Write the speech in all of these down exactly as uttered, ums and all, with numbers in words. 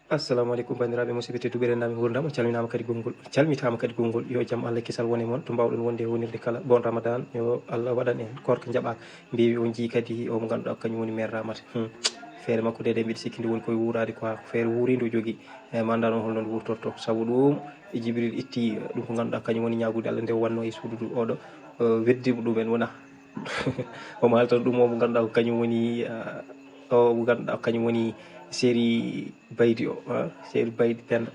Assalamu aleykum, banndiraaɓe musidɓe tedduɓe, rendaami, nguurndam, on calminaama kadi gonngol, on calmitaama kadi gonngol. Yo jam Allah kisal wone mon, to mbaawɗon wonde e wonirde kala. Bon Ramadan, yo Allah waɗan en koorka njaɓaaka. Mbeewi on njii kadi o mo ngannduɗaa kañum woni maire Ramata. Hmm. Feere makko de, de mbiɗa sikki nde woni koye wuuraade quoi, ko feere wuuriinde o jogii. E, mi anndaa noon holno nde wuurtorto, sabu ɗum Jibril itti ɗum ko ngannduɗaa kañum woni ñaagude Allah nde wannoo e suududu oɗo, eh, weddi ɗum en wona. Omo haalta ɗum o mo ngannduɗaa ko kañum woni, eh, o mo ngannduɗaa ko kañum woni série Baydi o, ah, série Baydi Penda.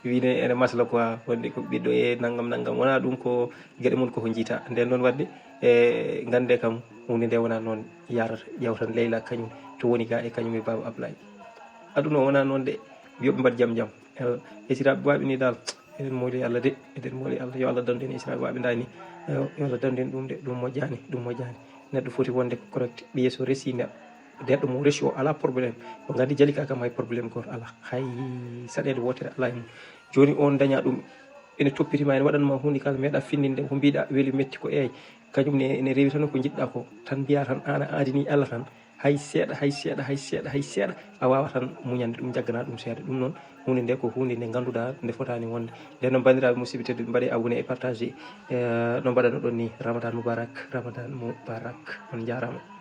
Wiine ene masla quoi, wonde ko ɓiɗɗo e nanngam nanngam. Wonaa ɗum ko geɗe mum koko njiita. Nden noon waɗde, e, ngannde kam, huunde nde wonaa noon yarata. Ƴeew tan Leyla kañum to woni ga e kañum e Baaba Ablaye. Aduna o wonaa noon de, yo ɓe mbaɗ jam jam. Eh, esiraaɓe waaɓe ni dal, eɗen mooli Allah de, eɗen mooli Allah. Yo Allah dandu en esiraaɓe waaɓe dani. Eh, yo Allah dandu en ɗum de, ɗum moƴƴaani, ɗum moƴƴaani. Neɗɗo foti wonde ko correct. Ɓiye so resi neɗɗo, neɗɗo mo resi o alaa problème. Ko nganndi Jalika kam hay problème gooto alaa. Hay saɗeende wootere alaa e mum. Jooni on daña ɗum, ene toppiti ma, ene waɗan ma huunde kala, meeɗa finninde ko mbiɗa weli metti ko eey. Kañum ne ene rewi tan ko njiɗɗa ko. Tan mbiya tan an a aadini Allah tan. Hay seeɗa, hay seeɗa, hay seeɗa, hay seeɗa. A waawa tan muñande ɗum, jaggana ɗum seeɗa. Ɗum noon, huunde nde ko huunde nde ngannduɗaa nde fotaani wonde. Nden noon, banndiraaɓe musidɓe tedduɓe, mbaɗe abonné e partagé. Eh, no mbaɗanoɗon ni, Ramadan Mubarak, Ramadan Mubarak. On njaaraama.